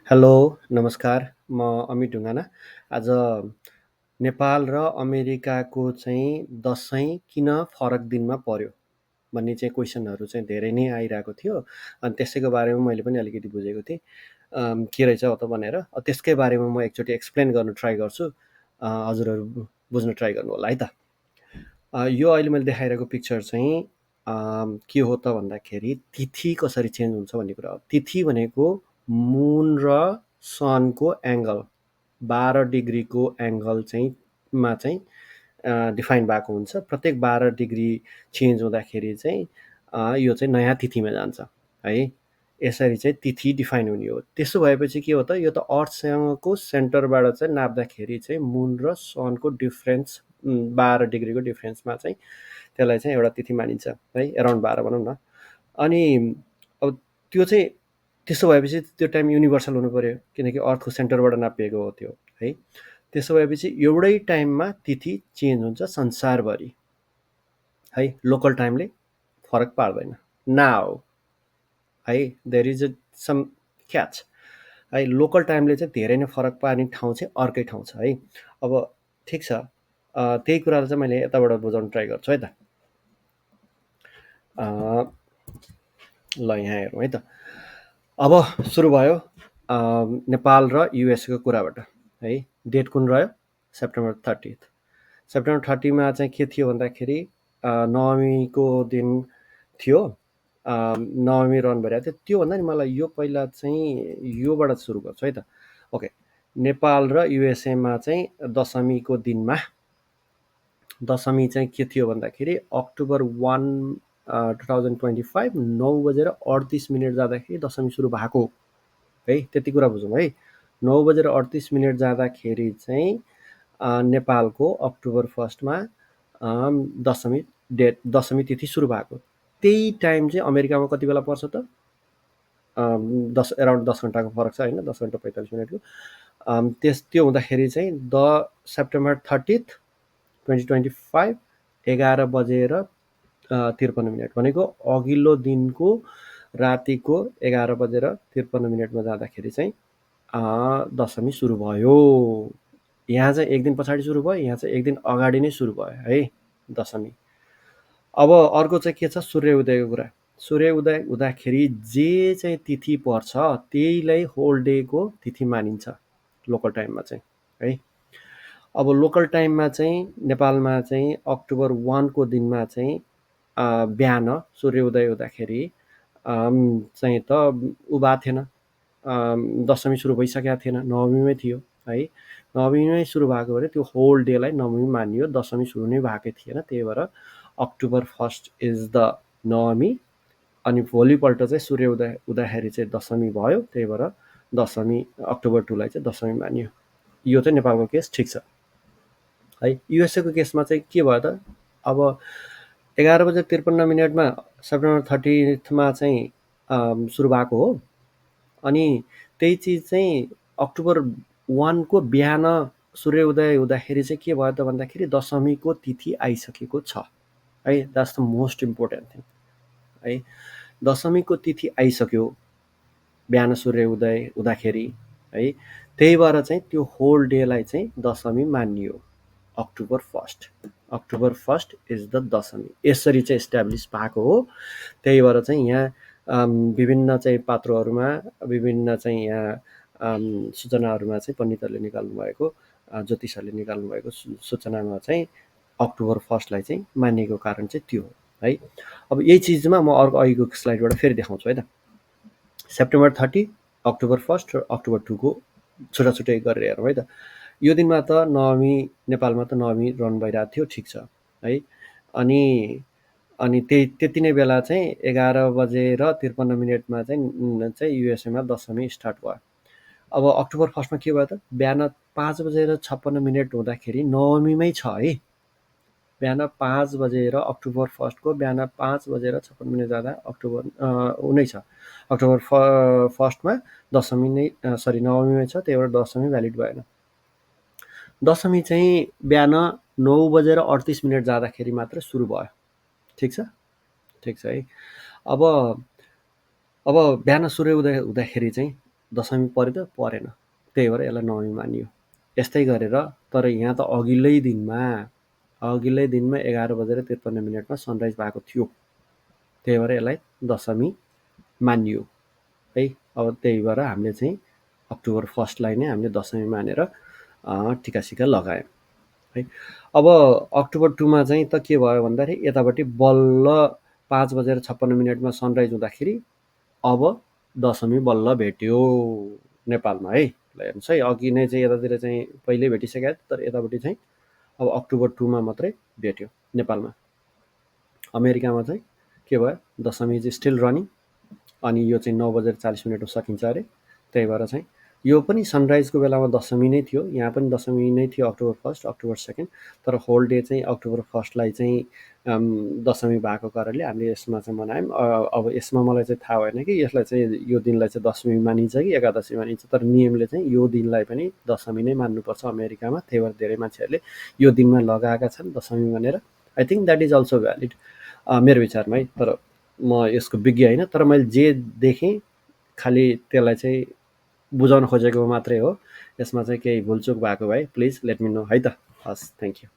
Hello, नमस्कार। म अमित ढुङ्गाना। आज नेपाल र अमेरिकाको चाहिँ दसैँ किन फरक दिनमा पर्यो भन्ने चाहिँ क्वेसनहरू चाहिँ धेरै नै आइरहेको थियो। अनि त्यसैको बारेमा मैले पनि अलिकति बुझेको थिएँ। के रहेछ हो त भनेर। त्यसकै बारेमा म एकचोटि एक्सप्लेन गर्नु ट्राई गर्छु। हजुरहरू बुझ्न ट्राई गर्नु होला है त। यो अहिले मैले देखाइरहेको पिक्चर चाहिँ के हो त भन्दाखेरि तिथि कसरी चेन्ज हुन्छ भन्ने कुरा हो। तिथि भनेको मुन र सनको एङ्गल 12 डिग्रीको एङ्गल चाहिँ मा चाहिँ डिफाइन भएको हुन्छ। प्रत्येक 12 डिग्री चेन्ज हुँदाखेरि चाहिँ यो चाहिँ नयाँ तिथिमा जान्छ है। यसरी चाहिँ तिथि डिफाइन हुने हो। त्यसो भएपछि के हो त, यो त अर्थसँगको सेन्टरबाट चाहिँ नाप्दाखेरि चाहिँ मुन र सनको डिफ्रेन्स 12 डिग्रीको डिफ्रेन्समा चाहिँ त्यसलाई चाहिँ एउटा तिथि मानिन्छ है। एराउन्ड 12 भनौँ न। अनि अब त्यो चाहिँ त्यसो भएपछि त्यो टाइम युनिभर्सल हुनु पऱ्यो, किनकि अर्थको सेन्टरबाट नापिएको हो त्यो है। त्यसो भएपछि एउटै टाइममा तिथि चेन्ज हुन्छ संसारभरि है। लोकल टाइमले फरक पार्दैन। नाउ है, देयर इज सम क्याच है। लोकल टाइमले चाहिँ धेरै नै फरक पार्ने ठाउँ चाहिँ अर्कै ठाउँ छ है। अब ठिक छ, त्यही कुरालाई चाहिँ मैले यताबाट बुझाउन ट्राई गर्छु है त। ल यहाँ हेरौँ है त। अब सुरु भयो नेपाल र युएसएको कुराबाट है। डेट कुन रह्यो? सेप्टेम्बर 30। सेप्टेम्बर 30मा चाहिँ के थियो भन्दाखेरि नवमीको दिन थियो। नवमी रन भइरहेको थियो। त्योभन्दा नि मलाई यो पहिला चाहिँ योबाट सुरु गर्छु है त। ओके, नेपाल र युएसएमा चाहिँ दशमीको दिनमा दशमी चाहिँ के थियो भन्दाखेरि अक्टोबर 1 2025 9:38 जाँदाखेरि दशमी सुरु भएको है। त्यति कुरा बुझौँ है। 9:38 जाँदाखेरि चाहिँ नेपालको अक्टोबर 1मा दशमी तिथि सुरु भएको। त्यही टाइम चाहिँ अमेरिकामा कति बेला पर्छ त? एराउन्ड 10 घन्टाको फरक छ होइन, 10 घन्टा 45 मिनटको। त्यो हुँदाखेरि चाहिँ सेप्टेम्बर 30 2025 11:53 भनेको अघिल्लो दिनको रातिको 11:53 जाँदाखेरि चाहिँ दशमी सुरु भयो। यहाँ चाहिँ एक दिन पछाडि सुरु भयो, यहाँ चाहिँ एक दिन अगाडि नै सुरु भयो है दशमी। अब अर्को चाहिँ के छ, सूर्य उदयको कुरा। सूर्य उदय हुँदाखेरि जे चाहिँ तिथि पर्छ त्यहीलाई होल डेको तिथि मानिन्छ लोकल टाइममा चाहिँ है। अब लोकल टाइममा चाहिँ नेपालमा चाहिँ अक्टोबर 1को दिनमा चाहिँ बिहान सूर्य उदय हुँदाखेरि चाहिँ त उ भएको थिएन, दशमी सुरु भइसकेको थिएन, नवमीमै थियो है। नवमीमै सुरु भएको भएर त्यो होल डेलाई नवमी मानियो, दशमी सुरु नै भएकै थिएन। त्यही भएर अक्टोबर 1 इज द नवमी। अनि भोलिपल्ट चाहिँ सूर्य उदय हुँदाखेरि चाहिँ दशमी भयो। त्यही भएर दशमी अक्टोबर 2लाई चाहिँ दशमी मानियो। यो चाहिँ नेपालको केस ठिक छ है। युएसएको केसमा चाहिँ के भयो त, अब 11:53 सेप्टेम्बर 30मा चाहिँ सुरु भएको हो। अनि त्यही चिज चाहिँ अक्टोबर 1को बिहान सूर्य उदय हुँदाखेरि चाहिँ के भयो त भन्दाखेरि दशमीको तिथि आइसकेको छ है। That's the most important thing है। दशमीको तिथि आइसक्यो बिहान सूर्य उदय हुँदाखेरि है। त्यही भएर चाहिँ त्यो होल डेलाई चाहिँ दशमी मानियो। अक्टोबर 1 अक्टोबर 1 इज द दशमी। यसरी चाहिँ इस्ट्याब्लिस भएको हो। त्यही भएर चाहिँ यहाँ विभिन्न चाहिँ पात्रोहरूमा विभिन्न चाहिँ यहाँ सूचनाहरूमा चाहिँ पण्डितहरूले निकाल्नु भएको, ज्योतिषहरूले निकाल्नु भएको सूचनामा चाहिँ अक्टोबर 1लाई चाहिँ मानिएको कारण चाहिँ त्यो हो है। अब यही चिजमा म अर्को अघिको स्लाइडबाट फेरि देखाउँछु है त। सेप्टेम्बर 30, अक्टोबर 1 र अक्टोबर 2को छुट्टा छुट्टै गरेर हेरौँ है त। यो दिनमा त नवमी नेपालमा त नवमी रन भइरहेको थियो, ठिक छ है। अनि अनि त्यति नै बेला चाहिँ 11:53 चाहिँ युएसएमा दशमी स्टार्ट भयो। अब अक्टोबर 1मा के भयो त, बिहान 5:56 हुँदाखेरि नवमीमै छ है। बिहान 5 अक्टोबर 1को बिहान 5:56 जाँदा अक्टोबर नै छ। अक्टोबर 1मा दशमी नै नवमीमै छ। त्यही भएर दशमी भ्यालिड भएन। दशमी चाहिँ बिहान 9:38 जाँदाखेरि मात्र सुरु भयो। ठिक छ, ठिक छ है। अब बिहान सूर्य उदय हुँदाखेरि चाहिँ दशमी पर्यो त परेन, त्यही भएर यसलाई नवमी मानियो। यस्तै गरेर तर यहाँ त अघिल्लै दिनमा 11:53 सनराइज भएको थियो, त्यही भएर यसलाई दशमी मानियो है। अब त्यही भएर हामीले चाहिँ अक्टोबर 1लाई नै हामीले दशमी मानेर टिकासिका लगायौँ है। अब अक्टोबर 2मा चाहिँ त के भयो भन्दाखेरि यतापट्टि बल्ल 5:56 सनराइज हुँदाखेरि अब दशमी बल्ल भेट्यो नेपालमा है। ल हेर्नुहोस् है, अघि नै चाहिँ यतातिर चाहिँ पहिल्यै भेटिसकेको थियो, तर यतापट्टि चाहिँ अब अक्टोबर 2मा मात्रै भेट्यो नेपालमा। अमेरिकामा चाहिँ के भयो, दशमी इज स्टिल रनिङ, अनि यो चाहिँ 9:40 सकिन्छ अरे। त्यही भएर चाहिँ यो पनि सनराइजको बेलामा दशमी नै थियो, यहाँ पनि दशमी नै थियो अक्टोबर 1, अक्टोबर 2, तर होल डे चाहिँ अक्टोबर 1लाई चाहिँ दशमी भएको कारणले हामीले यसमा चाहिँ मनायौँ। अब यसमा मलाई चाहिँ थाहा भएन कि यसलाई चाहिँ यो दिनलाई चाहिँ दशमी मानिन्छ कि एकादशी मानिन्छ, तर नियमले चाहिँ यो दिनलाई पनि दशमी नै मान्नुपर्छ अमेरिकामा। त्यही भएर धेरै मान्छेहरूले यो दिनमा लगाएका छन् दशमी भनेर। I think that is also valid मेरो विचारमा है। तर म यसको विज्ञ होइन, तर मैले जे देखेँ खालि त्यसलाई चाहिँ बुझाउन खोजेको मात्रै हो। यसमा चाहिँ केही भुलचुक भएको भए प्लिज लेट मी नो है त। हस्, थ्याङ्क यू।